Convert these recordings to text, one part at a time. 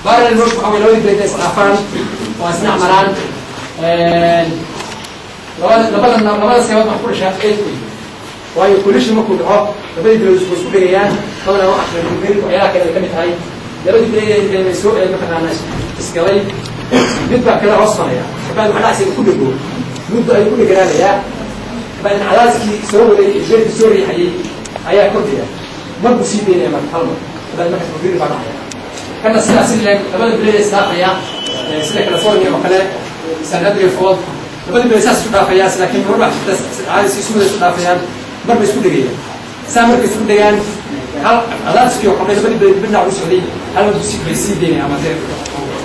Parallel motion waxa weye labadii plate isdhaafaan oo isdhinac maraan. Labada seebood waxaa ku dhashaa earthquake, waayo collision markuu dhaco, labadii plate way isku dhegayaan. Badanaa waxa waxyaalaha kale ay ka mid tahay, labadii plate soo mataqaana isgalay, mid baa kale hoos maraya. Kabacdi waxaa dhacaysa ku dhego, muddo ayuu ku dheganaanayaa. Kabacdina cadaadiskii soo waday, plate soo riixayay ayaa kordhaya, mar buu sii daynaya marka hal mar. Kabacdi markaas mugiri baa dhacaya. Kana sidaas si leeg, labada plate isdhaafaya, sida California oo kale, San Andreas Fault, labada plate saas isku dhaafayaan, laakiin mar baa jirta caadi si isku isku dhaafayaan, mar bay isku dhegayaan. Saa markay isku dhegaan, hal cadaadiskii oo kordhay, labadii plate dhinac u socday, hal mar bay sii daynaya, ama dee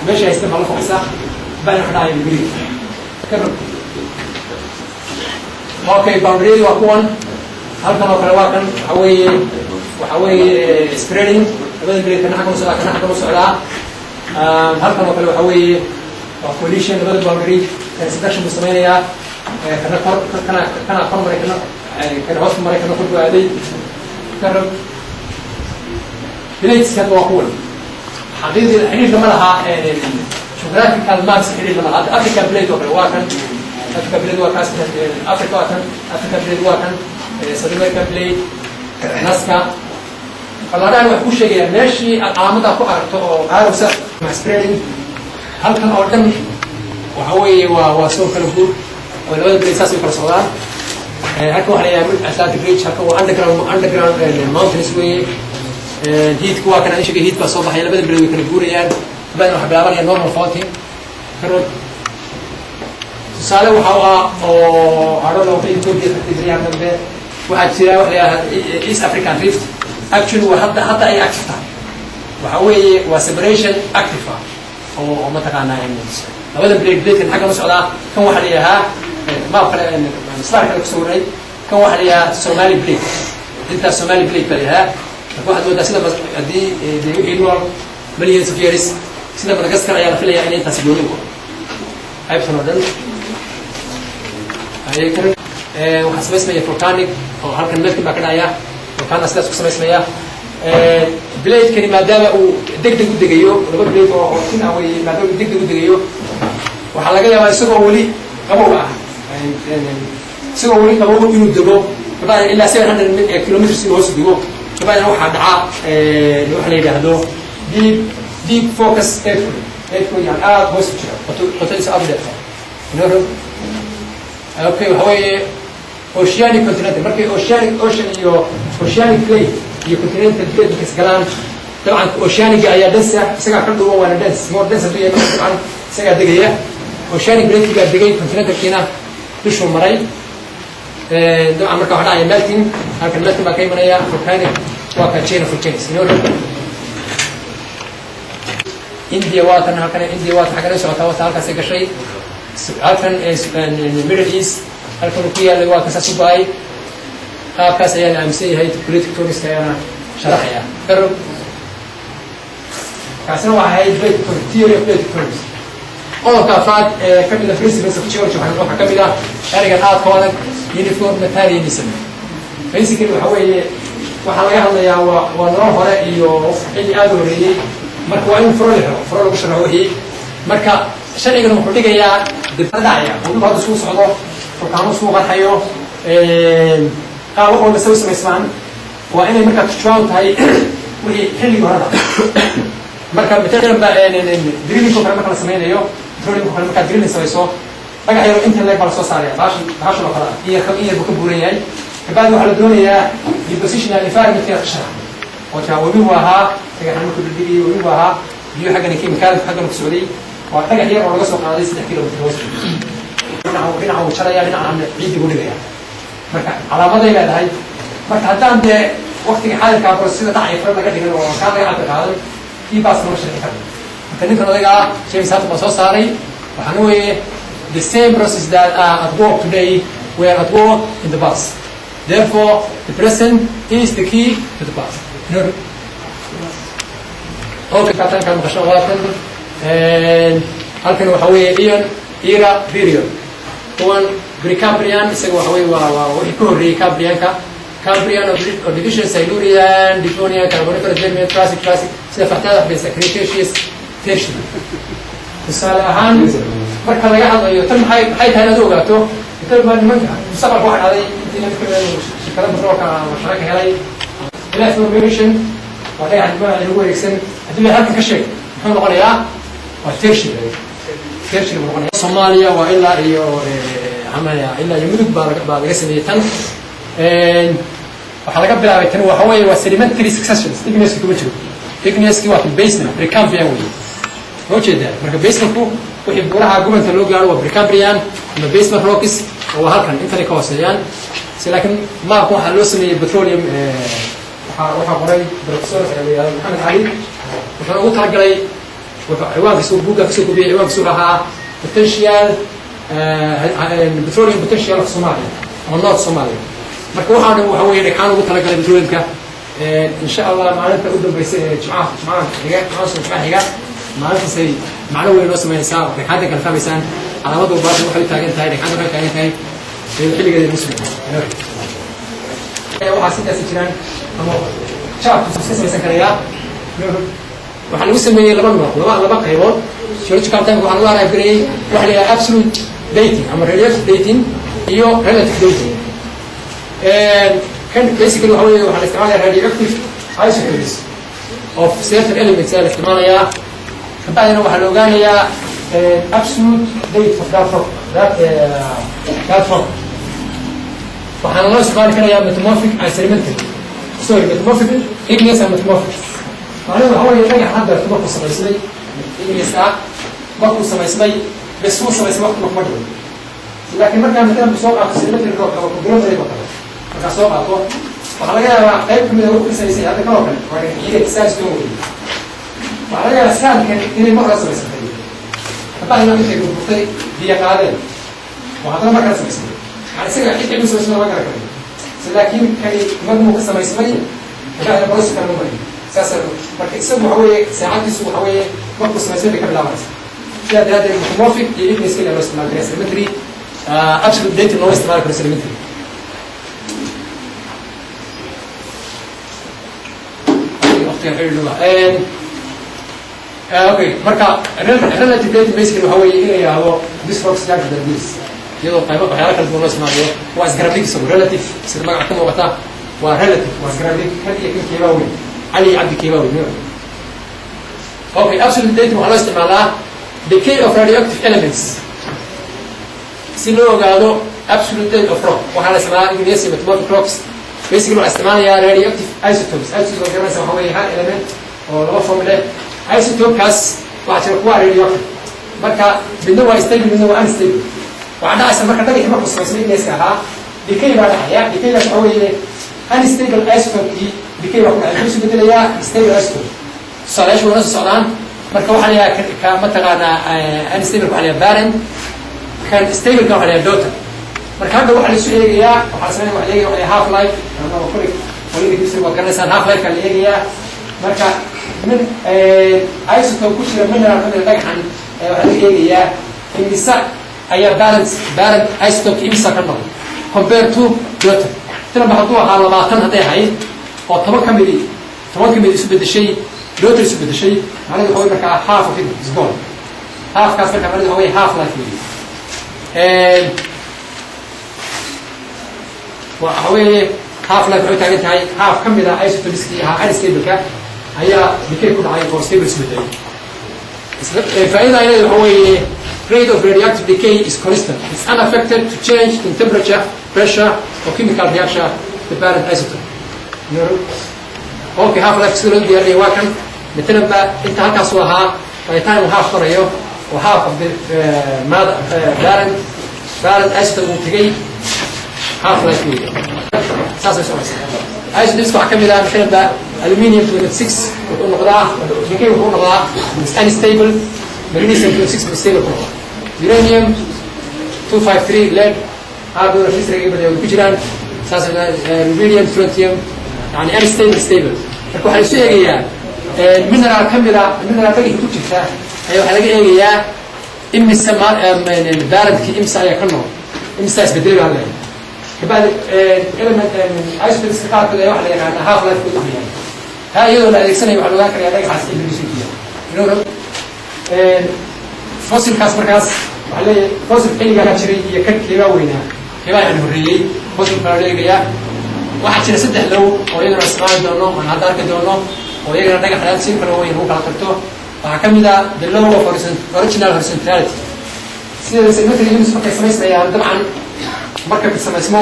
meesha haysteen baa la foqaysa. Kabacdina waxa dhacaya mugiri ka rog. Okay, boundary waa kuwan. Halkan oo kale waa kan, waxa weeye spreading, labada plate kana xaggan u socdaa, kana xaggan u socdaa. Halkan oo kale waxa weeye waa collision, labada boundary kan subduction buu sameynayaa, kana kor, kana kor maray, kana hoos maray, kana kor buu aaday. Ka rog. Plates hadda waa kuwan. Xaqiiqdii xiriirka ma laha, geographical maps xiriir lama laha. Hadda African plate oo kale waa kan, Africa plate waa kaas, Africa waa kan, Africa plate waa kan, South American plate, Nazca. Fallaadhahan waxay ku sheegayaan meeshii aad calaamadaa ku aragto oo arrowsa spreading. Halkan oo dhan waxa weeye waa soo kala guur oo labada plate saas ay kala socdaan. Halkan waxa la yidhaha Mid Atlantic Ridge. Halkan waa underground mountains weeye. Heatku waa kan aan sheegay, heat baa soo baxay, labada plate way kala guurayaan. Kabacdina waxaa bilaabanaya normal faulting. Karod. Tusaale waxa u ah oo hadho looga Ethiopia tagtay baryahan dambe, waxaa jira waxa la yidhaha East African Rift. Actually waa hadda ay active tahay. Waxa weeye waa separation active ah oo mataqaanaa labada plate, platekan xaggan u socdaa. Kan waxaa la yidhahaa, maap kale, slide kale kusoo waray, kan waxaa la yidhahaa Somali plate. Intaas Somali plate baa la yidhahaa. Marka waxaad moodaa sida haddii de wixii nool millions of years, sida Madagascar ayaa la filayaa inay intaasi gooni u qaybtan oo dhan. Waxaa samaysmaya volcanic oo halkan melting baa ka dhacaya, volcano sidaas ku samaysmaya. Platekani maadaama uu deg deg u degayo, laba plate oo tin ah wey, maadaama uu deg deg u degayo, waxaa laga yaabaa isagoo weli qabow ah, isagoo weli qabow inuu dego, kabacdina ilaa 700 kilometers inuu hoos dego. Kabacdina waxaa dhaca waxa la yidhaahdo deep focus earthquake, earthquake yani aada hoos u jira, qotadiisa aada u dheerta. Inoo. Okay, waxa weeye oceanic continental. Markay oceanic ocean iyo oceanic plate iyo continental plate markay isgalaan, dabcan oceaniga ayaa dense, isagaa ka dhuuban, waana dense, more dense hadduu yahay. Marka dabcan isagaa degaya, oceanic plate baa degay, continentalkiina dushuu maray. Dabcan marka waxa dhacaya melting, halkan melting baa ka imanaya, volcanic waa ka chain of volcanoes. Inoo. India waa tan halkan, India waa tan xaggan ay socotaa, wata halkaasay gashay. Halkan Middle East halkan uu ku yaalay waa kasaas u go-ay. Qaabkaas ayaa la aaminsan yahay, plate tectonics ayaana sharaxaya. Karo. Kaasina waxay ahayd plate tectonics, theory of plate tectonics. Qodobka afraad ee ka mid ah principles of geology waxaa ka mid ah ereygan aadka u adag, uniformitarianism. Basically waxa weeye waxaa laga hadlayaa waa nolol hore iyo xilli aada u horeeyey. Marka waa in furo la helo, furo lagu sharaxo wixii. Marka sharcigan wuxuu dhigayaa dibdhacaya oo dhulku hadda isku socdo, volcano isku qarxayo, qaab wax walba say u samaysmaan, waa inay markaa turjubaan tahay wixii xilligii hore dhacay. Marka matalan ba drilling oo kale marka la sameynayo, petroleum oo kale markaa drilling samayso, dhagax yaro inta leeg baa lasoo saaraya, baashan oo kale ah, in yar buu ka buuran yahay. Kabacdi waxaa la doonayaa depositional environment inaad ka sharaxdo oo taa webi buu ahaa, dhagaxan markuu dhigdhigayay webi buu ahaa, biyo xaggan chemical xaggan ku socday. Waa dhagax yar oo laga soo qaaday 3 kilomitr hoos. Dhinaca wuu jaraya, dhinacan ciiddi buu dhigaya. Marka calaamaday leedahay. Marka haddaan dee waktiga xaadirkaa sida dhacay fara laga dhigan oo kaa laga cabir qaadan, kii baas lama sharxi karo. Marka ninkan odayga ah, James Hutton, baa soo saaray. Waxaana weeye the same process that are at work today were at work in the past, therefore the present is the key to the past. Okay, katan kaa maqasho waa kan. Halkan waxa weeye Eon, era, period. Kuwan Precambrian, isaga waxa weeye waa wixii ka horreeyey Cambrianka. Cambrian, Ordovician, Silurian, Devonian, Carboniferous, Permian, Triassic, Jurassic, sida faxtada waxbaysa, Cretaceous, Tertiary. Tertiary. Tusaale ahaan, marka laga hadlayo tan, maxay tahay inaad ogaato tan baa nimanka mustaqbalka waxa dhacday intii nimanka shirkada batroolka ama shaqo ka helay Hilaa Formation, waa dhagax magaca lagu wareegsan. Haddii la halkan ka sheeg, muxuu noqonayaa? Waa Tertiary. Tertiary buu noqonaya. Soomaaliya waa ilaa iyo xamaya, ilaa iyo Mudug baa laga sameeyey. Tan waxaa laga bilaabay, tan waxa weeye waa sedimentary successions. Igneouski kuma jiro. Igneouski waa basement, Precambrian weeye, ma ujeedaa? Marka basementku wixii buuraha gubanta loo gaaro waa Precambrian ama basement rocks, oo waa halkan intanay ka hooseeyaan si. Laakiin maapka waxaa loo sameeyey petroleum. Waxaa qoray professor la yihahdo Maxamed Cali. Wuxuuna ugu talagalay, wuxuu ciwaankiisa buugga kasoo gubiyey, ciwaankiisu wuxuu ahaa potential petroleum potential of Somalia ama North Somalia. Marka waxaa dhan waxa weeye dhagxaan ugu talagalay petroleumka. Insha Allah, maalinta u dambeysa ee Jimcaha, Jimcaha xiga, Jimcaha soo Jimcaha xiga, maalintaasay macno weyn noo sameynaysaa. Dhagxaanta kala fahmaysaan, calaamad walbaata waxay u taagan tahay, dhagxaanta waxay taagan tahay xilligeeda lagu sameeyo. Waxaa sidaasi jiraan ama jaabku iska samaysan karayaa. Waxaa lagu sameeyey laba nooc, laba qaybood. Geological time waxaa lagu arrive gareeyey waxa la yidhaha absolute dating ama radioactive dating iyo relative dating. Kan basically waxa weeye waxaa la isticmaalaya radioactive isotopes of certain elements ayaa la isticmaalayaa. Kabacdina waxaa la ogaanayaa absolute date of that rock, that rock. Waxaana loo isticmaali karayaa metamorphic and sedimentary, sorry, metamorphic, igneous and metamorphic. Macnaheedu waxa weeye dhagax hadda markuu samaysmay igneous ah, markuu samaysmay bes wuu samaysmay, waqti kuma dhigo. Laakiin markaa matalan soo qaato sedimentary rock ama conglomerate oo kale, markaa soo qaato, waxaa laga yaabaa qayb kamid a wuxuu ka samaysay hadda kan oo kale waa dhagaxiileed, sandstone wey. Waxaa laga yaabaa sandkan inay mar hore samaysantay, kabacdina intay burburtay biyo qaadeen oo haddana mar kale samaysmay. Yani isaga xilli u samaysmay lama garan karayo. Laakiin kani marmuu ka samaysmay, kabacdina process kale ma marin. Saasa marka isagu waxa weeye saacaddiisu waxa weeye markuu samaysmay bay ka bilaabanaysa. Sidaa daraaddeed metamorphic iyo igneous keliya loo isticmaali kara sedimentary. Absolute dating looma isticmaali karo sedimentary. Waqtigan xidhi dhuga. Okay, marka relative dating basically waxa weeye in la yidhaahdo this rock is younger than this, iyadoo qaybo waxyaala kala duwan loo isticmaalayo. Waa isgarabdhig isagu relative, sida magaca ka muuqata waa relative, waa isgarabdhig. Kan iyo kan keebaa weyn? Cali iyo Cabdi keebaa weyn? Okay, absolute dating waxaa loo isticmaalaa decay of radioactive elements si loo ogaado absolute date of rock. Waxaa la isticmaalaa igneous iyo metamorphic rocks. Basically waxaa isticmaalayaa radioactive isotopes. Isotopes waa garanaysa, waxa weeye hal element oo laba form leh. Isotopekaas waxaa jira kuwa radioactive. Marka midna waa stable, midna waa unstable. Waxaa dhacaysa marka dhagaxii markuu samaysmay igneouska ahaa, decay baa dhacaya. Decaygaas waxa weeye unstable isotopekii decay baa ku dhacay, wuxuu isu bedelayaa stable isotope. Tusaalayaashu waa soo socdaan. Marka waxaa la yidhaha ka mataqaanaa unstable waxaa la yidhaha parent, kan stableka waxaa la yidhaha daughter. Marka hadda waxaa la isu eegayaa, waxaa la sameynaya, waxa la eegaya waxa half life ama kulli qolada chemistry waad garanaysaan, half life ka la eegayaa. Marka min isotope ku jira mineral kamida dhagaxan waxaa laga eegayaa imisa ayaa balance parent isotope imisa ka noqon compare to daughter. Tiranba hadduu ahaa 20 hadday ahayd oo 10 kamidi isu bedeshay daughter isu bedeshay, macnahedu waxa wey markaa half of it is gone. Halfkaas marka macnahedu waxa wey half life wey. Waxa weeye half life waxay taagan tahay half ka mid ah isotopiskii ahaa unstable-ka ayaa decay ku dhacay oo stable isu bedelay. Faa'iida ay leedahay waxa weeye rate of radioactive decay is constant. It's unaffected to change in temperature, pressure or chemical reaction the parent isotope. Okay, half life sida loo diyaariyay waa kan. Matalan ba inta halkaasuu ahaa, by the time uu half marayo oo half of the mother, parent isotope uu tegay, half life wey. Saasay soconaysaa. Isotopes waxaa kamid ah matalan ba aluminium 26 wuxuu noqdaa decay, wuxuu noqdaa unstable. Magnesium 26 stable ku noqdaa. Uranium 253, lead, qaar badan fisriga badan way ku jiraan. Saas rubidium, strontium, yani unstable, stable. Marka waxaa isu eegayaa mineral ka mid a mineral dhagaxi ku jirta ayaa waxaa laga eegayaa imise parentkii imisa ayaa ka nool, imisa isbedelay baa leeyahay. Kabacdi element isotopeska qaarkood ayaa waxa la yaqaanaa half life ku yahay. Taa iyadoo la adeegsanayo waxaa la ogaan karayaa dhagaxaas xilligiisu yahay. Fossilkaas markaas waxaa leeyahay fossil xilligaa jiray iyo kan keebaa weynaa, keebaa yani horreeyey, fossil baa loo eegayaa. Waxaa jira saddex law oo iyagana isticmaali doono, aan hadda arki doono, oo iyagana dhagax si kala weyn lagu kala tagto. Waxaa ka mid ah the law of original horizontality. Sida sedimentary units markay samaysmayaan, dabcan marka samaysmo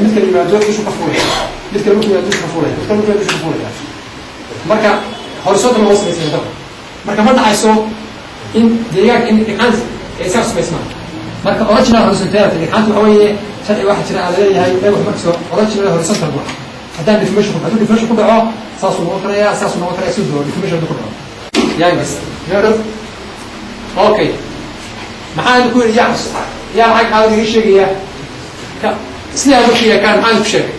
mid kala yimaado dushu ka fuulaya, mid kale markuu yimaado dushu ka fuulaya, mid kale markuu yimaado dushu ka fuulaya. Marka horizontal loo samaysmaya dabcan, marka ma dhacayso in deegaanka in dhagxaanta ay saa samaysmaan. Marka original horizontality dhagxaanta waxa weeye sharci waxaa jira aan laleeyahay dhagax markasoo original horizontal bu haddaan deformation ku, hadduu deformation ku dhaco, saasuu noqon karaya, saasuu noqon karaya, siduu doono deformation hadduu ku dhaco. Young's okay, maxaa ku yidhi? Yaa yaa lacag aa iga sheegaya ka sidaa markii kaan maxaan ku sheegay?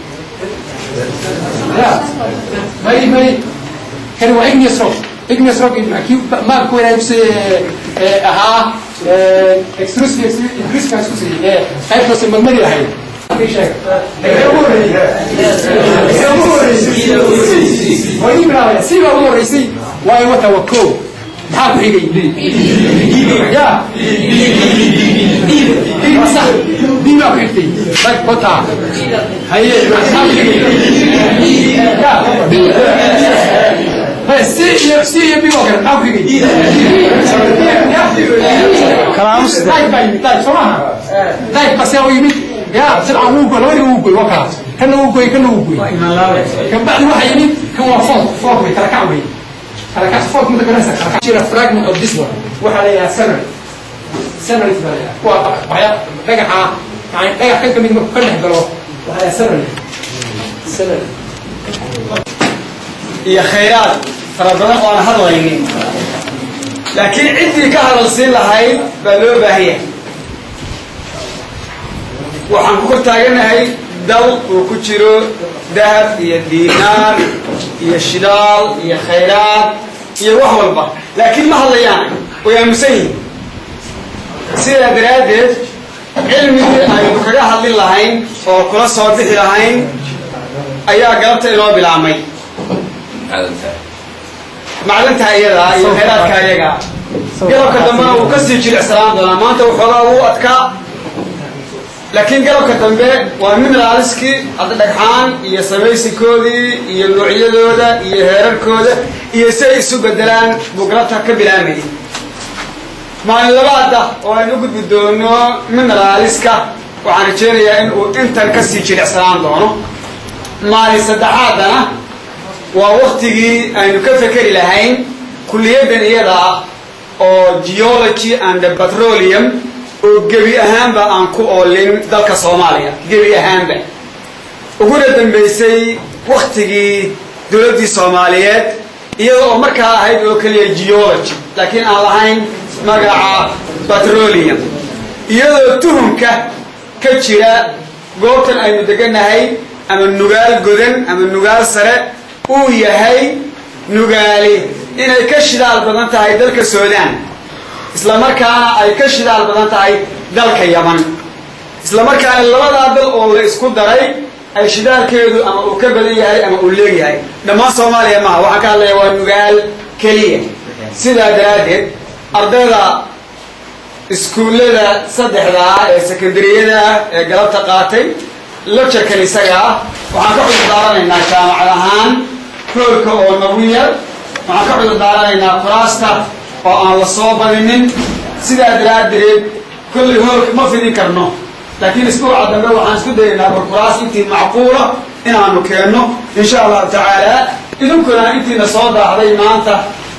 Ya may kani waa igneous rock. Igneous rock kii maapka weynaa ahaa, extrusive, intrusive isku siiyey, qaybtaas magmadi ahayd. Sheeg ugu horreeyey, ugu horreysay waa idin bilaabaya. Si baa ugu horreysay, waayo wata waa ko. Maxaa ku xigay? Ya, sax, D baa ku xigtay. Rag wata haye, maxaa ku xigay? Ya, C iyo C iyo B oo kale. Maxaa ku xigay? Dike baa yimid, dike soo maaha? Dike baa see u yimid? Ya, dabcan wuu goy, labadiba wuu goy, waa kaa, kana wuu goy, kana wuu goy. Kan bacdi waxaa yimid kan waa fault. Fault wey, kala kac wey, kala kac. Fault mata garanaysa? Kala kac jira. Fragment of this one waxaa la yidhaha xenolith. Xenolith baa la yidhaha kuwa waxya dhagaxa, yani dhagax kan kamid markuu ka dhex galo waxaa la yidhaha xenolith, xenolith. Iyo khayraad fara badan oo aan hadlaynin, laakiin ciddii ka hadal siin lahayd baa loo baahan yahay. Waxaan ku kor taaganahay dal uu ku jiro dahab iyo diinaar iyo shidaal iyo khayraad iyo wax walba, laakiin ma hadlayaan, way aamusan yihin. Sidaa daraaddeed cilmigii aynu kaga hadlin lahayn oo kula soo bixi lahayn ayaa galabta inoo bilaabmay, macdanta iyadaa iyo khayraadka iyaga. Galabka dambena wuu kasii jilicsanaan doonaa. Maanta waxoogaa wuu adkaa, laakiin galabka dambe waa mineralskii, hadda dhagxaan iyo samaysinkoodii iyo noocyadooda iyo heerarkooda iyo si ay isu bedelaan buu galabta ka bilaamayay. Maalin labaada oo aynu u gudbi doono mineralska, waxaan rajeynayaa in uu intan kasii jilicsanaan doono. Maalin saddexaadana waa waktigii aynu ka fekeri lahayn kuliyaddan iyada ah oo geology and petroleum, oo gebi ahaanba aan ku oolin dalka Soomaaliya gebi ahaanba, uguna dambeysay waktigii dowladdii Soomaaliyeed, iyada oo markaa ahayd oo keliya geology, laakiin aan lahayn magaca petroleum, iyadoo tuhumka ka jira goobtan aynu degannahay ama Nugaal Godan ama Nugaal Sare uu yahay Nugaali inay ka shidaal badan tahay dalka Suudaan, isla markaana ay ka shidaal badan tahay dalka Yaman, isla markaana labadaa dal oo la isku daray ay shidaalkeedu ama uu ka badan yahay ama uu leegyahay. Dhammaan Soomaaliya maaha, waxaan ka hadlaya waa Nugaal keliya. Sidaa daraaddeed ardayda iskuullada saddexdaa ee sekondariyada ee galabta qaatay lecturekan isaga ah, waxaan ka cudur daaranaynaa jaamacad ahaan hoolka oo nagu yar, waxaan ka cudur daaranaynaa kuraasta oo aan la soo badinin. Sidaa daraaddeed kollay hoolka ma fidin karno, laakiin isbuuca dambe waxaan isku dayaynaa bal kuraas intii macquula inaanu keenno, insha Allahu tacaala. Idinkuna intiina soo daahday maanta,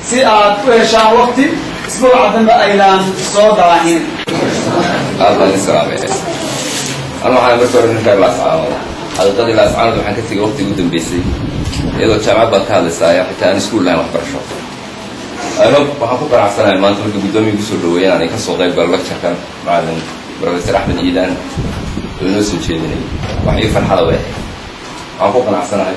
si aad u heshaan waqti isbuuca dambe aynaan soo daahin. Aad baan idin salaamay. Anu waxaan marka hore nin reer Laascaanood. Xaqiiqadii Laascaanood waxaan ka tegay waqtigii u dambeysay, iyadoo jaamacad baad ka hadlaysaa xitaa aan iskuul lahayn waxbarasho. Ano waxaan ku qanacsanahay maanta markii guddoomiya kusoo dhaweeyay inaan ka soo qayb galo lecturekan macalin Professor Axmed Iidaan oo inoo soo jeedinay. Wax ii farxada way ahayd. Waxaan ku qanacsanahay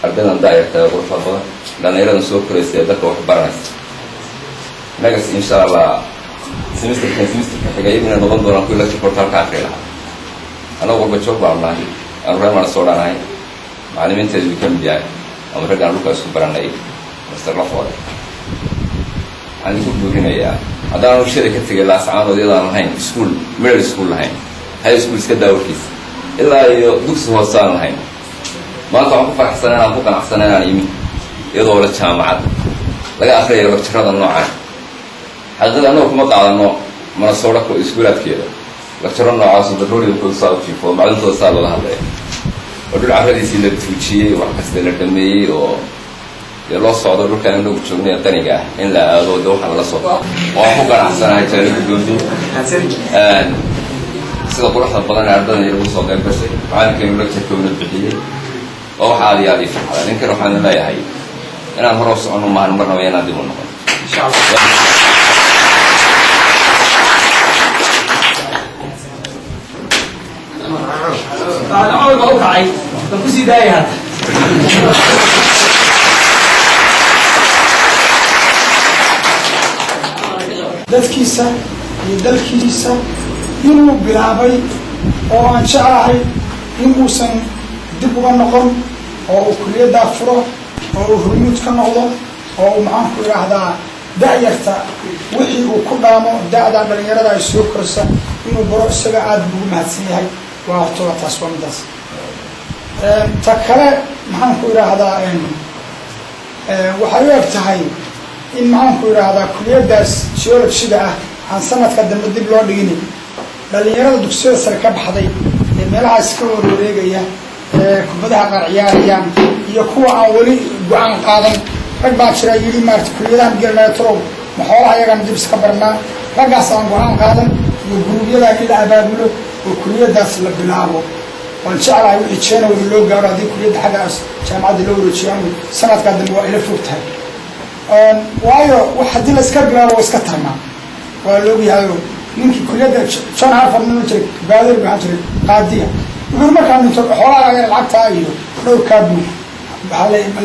ardaydan daayarta ee quruxda badan, dhallinyaradan soo koraysa ee dalka wax baranaysa nagas. Insha Allah semesterkan, semesterka xiga iyaguna noqon doonaan kuwii lecture horta halka akri lahaa. Annagu walba joog baanu nahay, aanu reer mana soo dhanahay, macallimiinteedu ka mid yahay ama raggaan dhulka isku baranay, Master Lafoole. Waxaan Waxaan idinku buurinayaa, haddaanu shalay ka tegay Laascaanood iyadaan lahayn school, middle school lahayn, high school iska daawarkiisa, ilaa iyo dugsi hoose aan lahayn, maanta waxaan ku faraxsana inaan ku qanacsana inaan imi iyadoo la jaamacad laga akriyayo lecture-ada noocan. Xaqiiqada annaga kuma qaadano Minnesota iskuulaadkeeda lecture-o noocaas, petroleumkooda saa u jiifo, macdintooda saa looga hadlaya, oo dhul carradiisii la tuujiyey, wax kasta la dhameeyey, oo dee loo socdo dhulkaan inagu joognay qaniga ah in la aado. De waxaan lala soo waan ku qanacsanahay, jaali guddoomiye, sida quruxda badan ee ardadan yar ugu soo qayb gashay, macalinkaynu lecture-ka una bixiyey, waa wax aad iyo aad ii farxada. Ninkan waxaan leeyahay inaan hore u soconno maahan, marnaba inaan dib u noqon. Insha Allah. Cumar baa u kacay, baan kusii daayay hadda. Dadkiisa iyo dalkiisa inuu bilaabay oo aan jeclahay in uusan dib uga noqon, oo uu kuliyaddaa furo, oo uu hormuud ka noqdo, oo uu, maxaan ku idhaahdaa, da'yarta wixii uu ku dhaamo, da'da dhalinyarada ay soo korsa inuu baro. Isaga aada buu ugu mahadsan yahay. Waa horta waa taas, waa midaas. Ta kale, maxaan ku idhaahdaa, waxay u eg tahay in, maxaan ku idhaahdaa, kuliyaddaas geology-ga ah aan sanadka dambe dib loo dhigin. Dhalinyarada dugsiyada sare ka baxday ee meelahaas ka warwareegaya, ee kubadaha qaar ciyaarayaan, iyo kuwa aan weli go-aan qaadan, rag baa jira yidhi, maarata, kuliyadahan gelinayo, torow ma xoolaha ayagaan dib iska barnaa. Raggaas aan go-aan qaadan iyo guruubyadaa in la abaabulo oo kuliyadaas la bilaabo. Waan jeclahay wixii January loo gaaro haddii kuliyadda xaggaas jaamacadda loo wareejiyo. Anigu sanadkaa dambe waa ila fog tahay, waayo wax haddii la iska bilaabo waa iska tarmaa, waa la ogyahayo. Ninkii kuliyadda John Harvard nima jiray, baadari maxaa jiray, qaadiya, wuxuu markaa dhinto xoolaha yar lacagtaa iyo dhowrkaa buug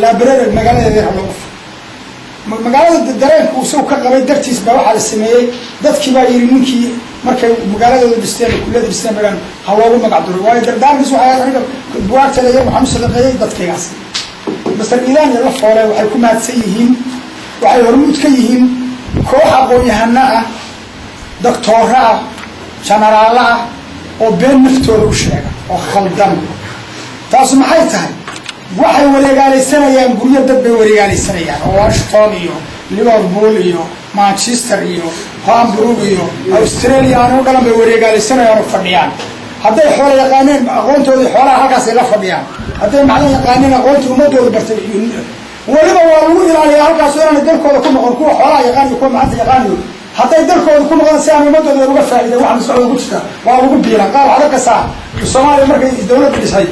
library magaaladeeda yar loogu furo. Magaalada dareenka uu isagu ka qabay dartiis baa waxaa la sameeyey. Dadkii baa yidhi ninkii markay magaaladooda dhisteen, kuliyada dhisteen, bagaan ha loogu magac duro, waayo dardaarkiis waxay ahayd, aniga buwaagteeda yar waxaan u sadaqeeyey dadkaygaas. Master Iilaan iyo la foole waxay ku mahadsan yihiin, waxay hormuud ka yihiin koox aqoon-yahano ah, doctooro ah, jenaraallo ah, oo been naftooda u sheega oo khaldan. Taasu maxay tahay? Waxay wareegaalaysanayaan guryo dad bay wareegaalaysanayaan, oo Washington iyo Liverpool iyo Manchester iyo Hamburg iyo Australia aan u dhalan bay wareegaalaysanayaan oo fadhiyaan. Hadday xoola yaqaaneen, aqoontoodii xoolaha halkaasay la fadhiyaan. Hadday macdan yaqaaneen, aqoontii ummadooda bartay weliba waa lagu ilaaliyaa halkaas inaanay dalkooda ku noqon. Kuwa xoolaha yaqaan iyo kuwa macanta yaqaaniyo hadday dalkooda ku noqdaan, si aan ummadooda uga faa'iida, waxa maskaxdooda ku jirta waa lagu biila. Qaar waxaad arkaysaa Soomaaliya markay dawladda dhisay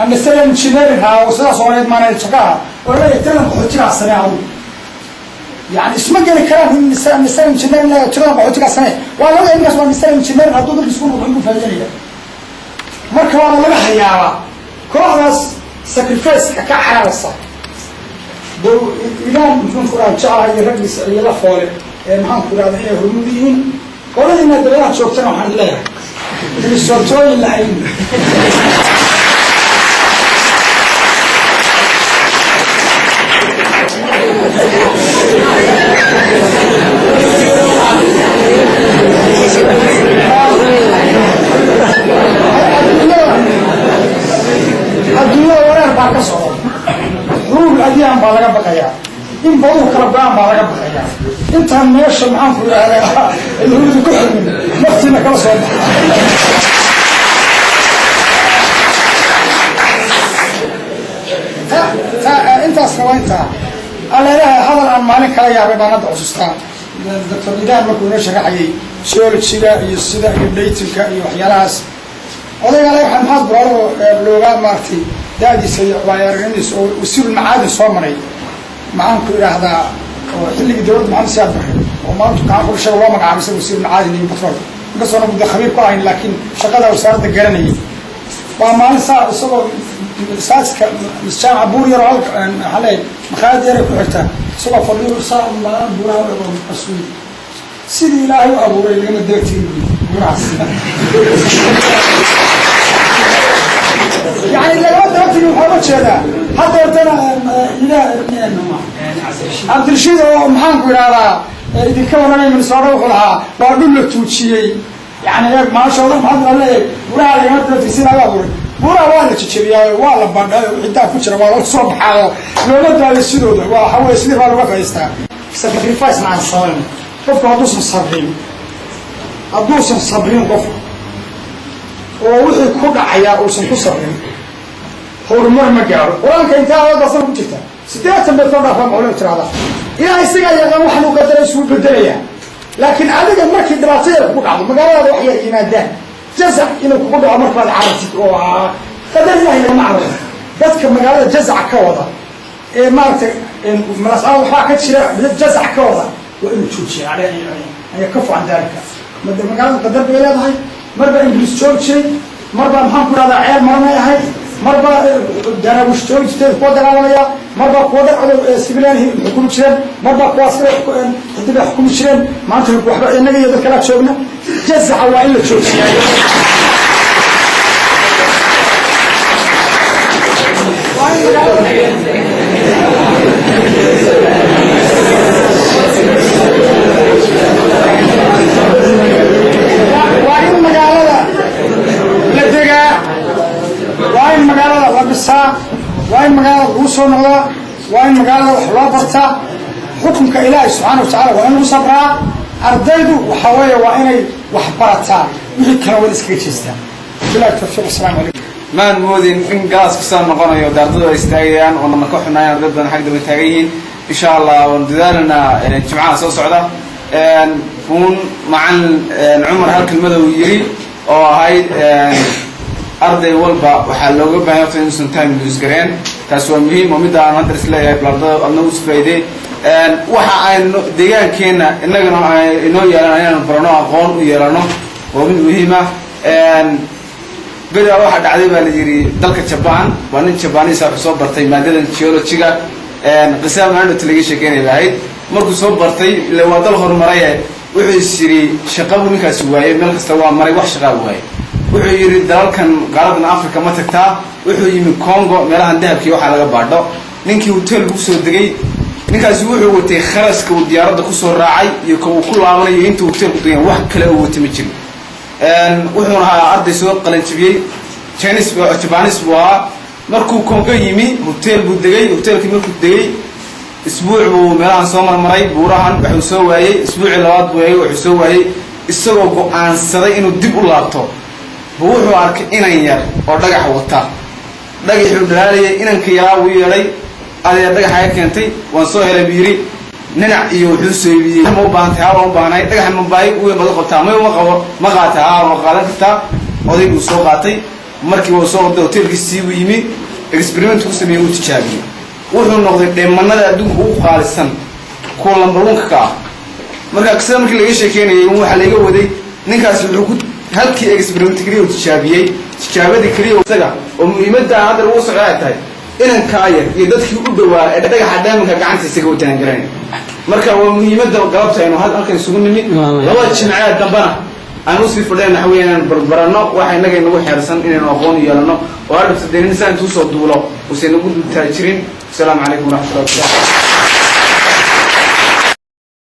industrial engineering ha oo sidaa Soomaaliyeed manager-ka oo leeyahay tiradan qaxootigaa samee adugu. Yani isma geli karaan in industrial engineering leeyahay tiradan qaxootigaa samee. Waa laga ninkaas waa industrial engineering, hadduu dalkiis ku noqdo inuu faa'iidanaya. Marka waaba laga hayaabaa kooxdaas sacrifice-ka ka cararaysa. Ilaan muxuu ku raha jeclahay iyo raggiisa iyo la foole ee, maxaan ku rahda, inay hormuud yihiin. Qoladiina dabadaha joogtana waxaan leeyahay Minnesotooyin lahayn. Adduunyada wareer baa ka socda, xuruub adyaan baa laga baqayaa, in baduhu kala go-aan baa laga baqayaa. Intaan meesha, maxaan ku idhahdaa, yahuudu ku xirmin, naftiina kala soo baxa. Intaasna waa intaa. Alleelaha hadal aan maalin kala yaabay baan hadda xusuustaa. Doctor Idan markuu inoo sharaxayay geology-ga iyo sida iyo dating-ka iyo waxyaalahaas, odayga ale waxaa maxaad buraaro looga maaragtay da-diisa iyo waayo-aragnimadiisa oo wasiirul macaadin soo maray, maxaan ku idhaahdaa, oo xilligii dowladda Maxamed Siyaad Barre oo maalintu gacan ku dhashay loo magacaabay isaga wasiirul macaadin iyo batrool, inkastoona muddo khabiir ku ahayn, laakiin shaqada wasaaradda garanayay. Waa maalin saa isagoo saaska jaamaca buur yar oo halka maxaa leeyahay makhaayad yar ay ku xigtaa isagoo fadhiyo, saa maalin buuraha u ego asuul sidii Ilaahay u abuuray lagama daba tegin buurahaas. Yani lagama daba tegin. Laakiin waxaa uga jeedaa haddeertana Cabdirashiid oo, maxaanku idhahdaa, idinka waranay Minnesota, wuxuu lahaa waa dhul la tuujiyey. Yani eeg, maashooda maxaad leeyahay, buraha lagama daba laga abuuray. Buraha waa la jejebiyaa, waa la bandhayo, wixii daab ku jira waa loo soo baxaayo, looma daayo sidooda. Waa waxa weye sidii baa laga fadhiistaa. Sacrifice aan samayn. Qofku hadduusan sabrin qofku oo wixii ku dhacayaa uusan ku sabrin, horumar ma gaaro. Qur-aanka intaa aayaddaasna ku jirta 80 bay kor dhaafaan. Culimadu tirahdaa Ilaah isagaa yaqaan waxaan u qadaray, isugu bedelayaa. Laakiin adiga markii dhibaato yar kugu dhacdo, magaaladaada wax yar yimaadaan, jazac inuu kugu dhaco markaad carartid oo qadar Ilahay lagama cararo. Dadka magaalada jazaca ka wada ee maaragtay malascada waxbaa ka jira, jazac ka wada waa inuu joojiya aya ka focan daalika. Magaalada qadar bay leedahay. Marba Ingiriis joogi jiray, marba, maxaan ku rahdaa, ceel maranay ahayd, marba daraawish joogi jirtay kuwa dagaalamaya, marba kuwa dharcado civilian xukumi jireen, marba kuwa askari xidiba xukumi jireen. Maanta waxba innaga iyo dad kalaa joogna. Jazaca waa in la joojiyaa. Waa in magaalada waa in magaalada la degaa, waa in magaalada la dhisaa, waa in magaalada lagu soo noqdaa, waa in magaalada wax loo bartaa. Xukunka Ilaahay subxaana wa tacala waa in lagu sabraa. Ardaydu waxa weeye waa inay wax barataa, wixii kale wada iskaga jeestaa. Bilahi tawfiiq, asalaamu calaykum. Maan moodin in class kusoo noqonayo ardadu ay istaagayaan oo nama ka xunaayaan, arday badan xag daba taagan yihiin. Insha Allah waan dadaalanaa jimcaha soo socda. Uun macalin Cumar hal kelmada uu yiri oo ahayd arday walba waxaa looga baahan horta inuusan time lose gareen. Taas waa muhiim oo midda aan hadda is leeyahay bal ardada adna us faa'iidey. Waxa aynu deegaankeenna innagana inoo yeelana inaanu barano, aqoon u yeelano, waa mid muhiim ah. Berigaa waxaa dhacday baa la yidhi dalka Jaban waa nin Jabanisa wuxuu soo bartay maadadan geologyga. Qisada maandhota laga sheekeynay ba ahayd. Markuu soo bartay, ile waa dal horumaraye, wuxuu is yidhi shaqabuu ninkaasi waayey, meel kasta waa maray, wax shaqaa waayey. Wuxuu yidhi dalalkan qaaradan Africa ma tagtaa? Wuxuu yimi Congo, meelahan dahabkii waxaa laga baadho. Ninkii hotel buu soo degay. Ninkaasi wuxuu watay kharashka uu diyaaradda kusoo raacay iyo ka uu ku laabanayo intuu hotelku degan, wax kale uu watay ma jirin. Wuxuuna ahaa arday soo qalanjibiyey, Chinese, Japanese buu ahaa. Markuu Congo yimi hotel buu degay. Hotelkii markuu degay, isbuuc buu meelahan soo marmaray, buurahan, waxuu soo waayey. Isbuucii labaad buu eegay, wuxuu soo waayey. Isagoo go-aansaday inuu dib u laabto buu wuxuu arkay inan yar oo dhagax wata. Dhagaxuu dhalaalayay. Inanka yaraa wuu yeedhay. "Adeer, dhagaxa ka keentay waan soo helay," buu yidhi. Ninac iyo wuxuu soo iibiyey. "Ma u baahantay?" "Haa, waan u baahnay." "Dhagaxa ma baahi weyn baad u qabtaa?" "May, uma qabo." "Ma qaatay?" "Haa, waa qaadan kartaa." Oday buu soo qaatay. Markii uu soo orday, hotelkiisii buu yimi, experiment ku sameeyey, uu tijaabiyey. Wuxuu noqday dheemanada adduunka ugu qaalisan kuwa number one-ka ka ah. Marka sida markii laga sheekeynayay waxaa laga waday ninkaasi wuxuu ku halkii experiment keliya uu tijaabiyey, tijaabadii keliya isaga oo muhiimadda hadda lagu socda ay tahay inankaa yar iyo dadkii u dhowaa ee dhagaxa daaminka gacanta isaga wataan garanay. Marka waa muhiimadda galabta aynu halkan isugu nimid. Laba jimcee dambena aan usii fadheen waxa weya inaan barbaranno waxa innaga inagu xeersan, inaynu aqoon yeelano oo hadhowta dee nin saa intuu soo duulo uusan nagu dultaajirin. Asalaamu calaykum waraxmatullahi wabarakatu.